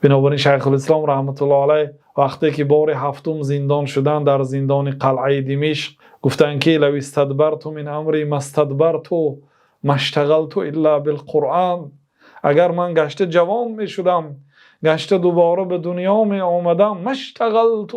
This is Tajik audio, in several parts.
Бинобар ин Шайхулислом раҳматуллоҳи алайҳ вақте ки бори ҳафтум зиндон шуданд дар зиндони қалъаи Димишқ, гуфтанд ки لو استدبرت من أمري ما استدبرت ما اشتغلت إلا بالقرآن. Агар ман гашта ҷавон мешудам, гашта дубора ба дунё меомадам, ما اشتغلت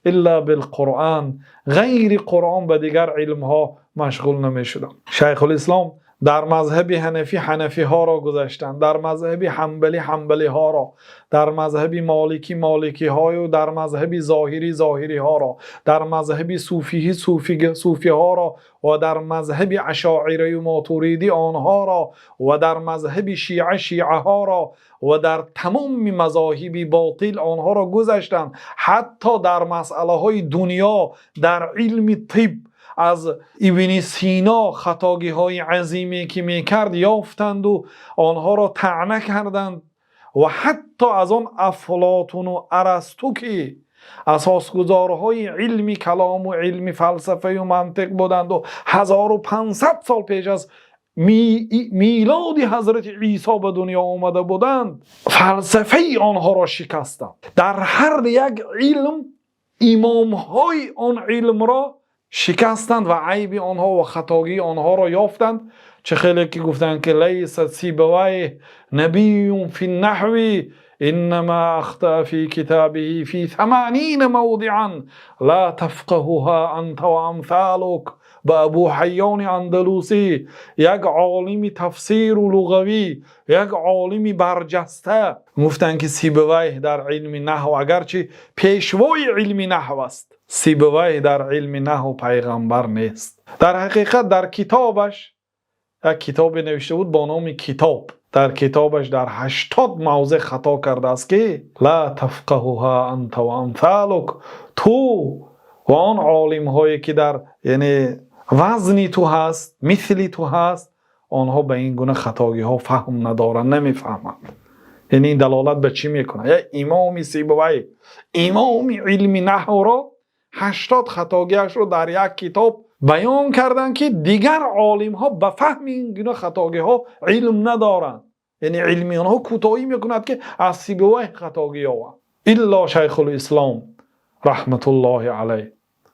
إلا بالقرآن, ғайри Қуръон ба дигар илмҳо машғул намешудам. Шайхулислом дар мазҳаби ҳанафӣ ҳанафиҳоро гузаштанд, дар мазҳаби ҳанбалӣ ҳанбалиҳоро, дар мазҳаби моликӣ моликиҳо ва дар мазҳаби зоҳирӣ зоҳириҳоро, дар мазҳаби сӯфӣ сӯфиҳоро ва дар мазҳаби ашоира ва мотуридӣ онҳоро ва дар мазҳаби шиа шиаҳоро ва дар тамоми мазоҳиби ботил онҳоро гузаштанд. Ҳатто дар масъалаҳои дунё, дар илми тиб аз Ибни Сино хатоҳои азиме ки мекард ёфтанд ва онҳоро таъна карданд ва ҳатто аз он Афлотун ва Арасту, ки асосгузорҳои илми калом ва илми фалсафа ва мантиқ буданд ва 1500 сол пеш аз милоди Ҳазрати Исо ба дунё омада буданд, фалсафаи онҳоро шикастанд. Дар ҳар як илм имомҳои он илмро шикастанд ва айби онҳо ва хатоии онҳоро ёфтанд. Чӣ хеле ки гуфтанд ки ليس سيبويه نبي في النحو إنما أخطأ في كتابه في 80 موضعا لا تفقهها أنت وأمثالك. Ба Абу Ҳайёни Андалусӣ, як олими тафсиру луғавӣ, як олими барҷаста, гуфтанд ки Сибавайҳ дар илми наҳв, агарчи пешвои илми наҳв аст, Сибавайҳ дар илми наҳв пайғамбар нест. Дар ҳақиқат дар китобаш, як китобе навишта буд бо номи «Китоб», дар китобаш дар 80 мавзеъ хато кардааст, ки لا تفقهها أنت وأمثالك, ту ва он олимҳое ки дар, яъне, вазни ту ҳаст, мисли ту ҳаст, онҳо ба ин гуна хатогиҳо фаҳм надоранд, намефаҳманд. Яъне ин далолат ба чӣ мекунад? Як имоми Сибавай, имоми илми наҳвро 80 хатогиашро дар як китоб баён карданд, ки дигар олимҳо ба фаҳми ин гуна хатогиҳо илм надоранд, яъне илми онҳо кӯтоҳӣ мекунад, ки аз Сибавай хатогӣ ёбанд. Илло Шайхулислом раҳматуллоҳи алайҳ.